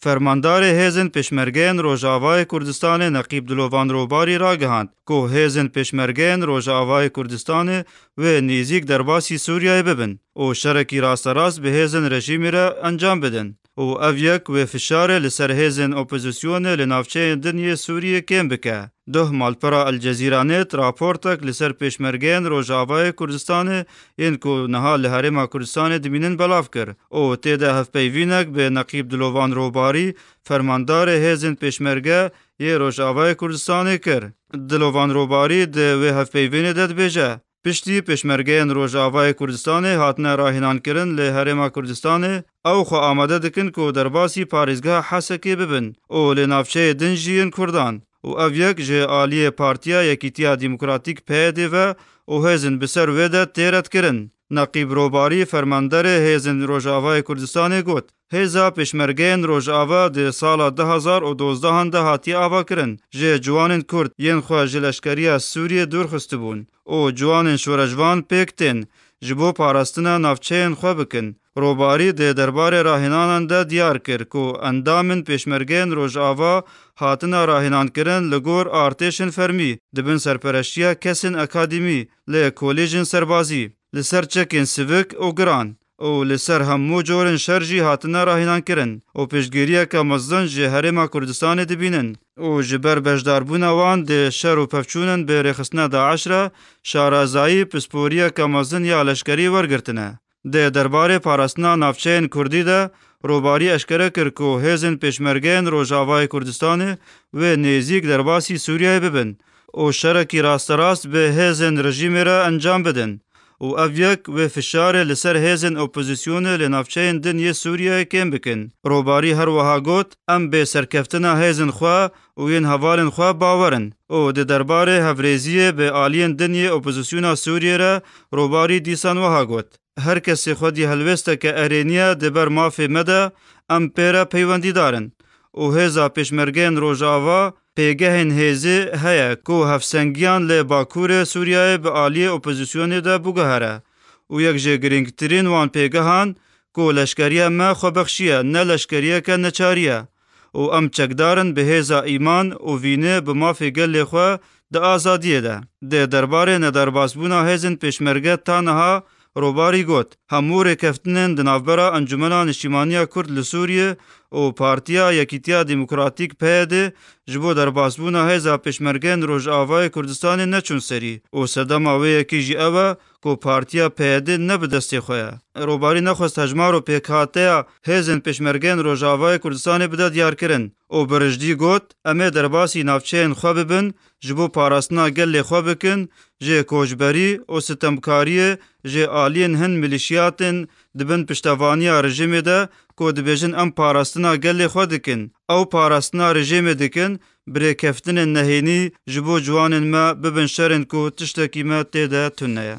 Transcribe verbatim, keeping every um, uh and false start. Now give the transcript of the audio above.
Fermandarê Hêzên Pêşmergeyên Rojavayê Kurdistanê Neqîb Dilovan Robarî ragihand ku Hêzên Pêşmergeyên Rojavayê Kurdistanê wê nêzîk derbasî Sûriyeyê bibin û şerekî rasterast bi hêzên rejîmê re encam bidin û ev yek wê fişarê li ser hêzên opozisyonê li navçeyên din yê Sûriyê kêm bike. Duh malpera El Cezîra Net raportek li ser pêşmergeyên Rojavayê Kurdistanê yên ku niha li Herêma Kurdistanê dimînin belav kir û tê de hevpeyvînek bi Neqîb Dilovan Robarî, fermandarê hêzên pêşmerge yê Rojavayê Kurdistanê kir. Dilovan Robarî di wê hevpeyvînê de dibêje, piştî pêşmergeyên Rojavayê Kurdistanê hatine rahînankirin li Herêma Kurdistanê, ew xwe amade dikin ku derbasî parêzgeha Hesekê bibin û li navçeyê din jî yên Kurdan û ev yek ji aliyê Partiya Yekîtiya Demokratîk P Y D ve û hêzên bi ser wê de tê redkirin. Neqîb Robarî, fermanderê hêzên Rojavayê Kurdistanê got, hêza pêşmergeyên Rojava di sala du hazar û dozdehan de hatiye avakirin. Ji ciwanên Kurd yên xwe ji leşkeriya Sûriyê dûr xistibûn û ciwanên şoreşvan pêk tên ji bo parastina navçeyên xwe bikin. Robarî di derbarê rahînanan de diyar kir ku endamên pêşmergeyên Rojava hatina rahînankirin li gor artêşên fermî, di bin serpereştiya kesên akademî, li kolêjên serbazî, li ser çekên sivik û giran û li ser hemû corên şer jî hatine rahînankirin û piştgiriyeke mezin ji Herêma Kurdistanê dibînin û ji ber beşdarbûna wan di şer û pevçûnên bi rêxistina DAIŞ re şarazayî, pisporiyeke mezin ya leşkerî wergirtine. Di derbarê parastina navçeyên Kurdî de Robarî eşkere kir ku hêzên pêşmergeyên Rojavayê Kurdistanê wê nêzîk derbasî Sûriyeyê bibin û şerekî rasterast bi hêzên rejîmê re encam bidin û ev yek wê fişarê li ser hêzên opozisyonê li navçeyên din yê Sûriyeyê kêm bikin. Robarî her wiha got, em bi serkeftina hêzên xwe û yên hevalên xwe bawer in û di derbarê hevrêziyê bi aliyên din yê opozisyona Sûriyê re Robarî dîsan wiha got, her kesê xwedî helwêsteke erêniye di ber mafê me de, em pê re peywendîdar in û hêza pêşmergeyên Rojava pêgehên hêzê heye ku hevsengiyan li Bakurê Sûriyeyê bi aliyê opozisyonê de biguhere û yek ji girîngtirîn wan pêgehan ku leşkeriya me xwe bexşiye, ne leşkeriyeke neçarî ye û em çekdar in bi hêza îman û vînê bi mafê gelê xwe di azadiyê de. Di derbarê nederbasbûna hêzên pêşmerge ta niha Robarî got, hemû rêkeftinên di navbera Encûmena Niştîmaniya Kurd li Sûriyê û Partiya Yekîtiya Demokratîk P Y D ji bo derbasbûna hêza pêşmergeyên Rojavayê Kurdistanê neçûn serî û sedema wê yekê jî ew e ku Partiya P Y D ne bi destê xwe ye. Robarî nexwest hejmar û pêkhateya hêzên pêşmergeyên Rojavayê Kurdistanê bide diyarkirin û bi rijdî got, em ê derbasî navçeyên xwe bibin, ji bo parastina gelê xwe bikin, ji koçberî û sitemkariyê ji aliyên hin milîşiyatên di bin piştevaniya rejîmê de ku dibêjin em parastina gelê xwe dikin. Ew parastina rejîmê dikin, bi rêkeftinên nehênî ji bo ciwanên me bibin şerên ku tiştekî me tê de tune ye.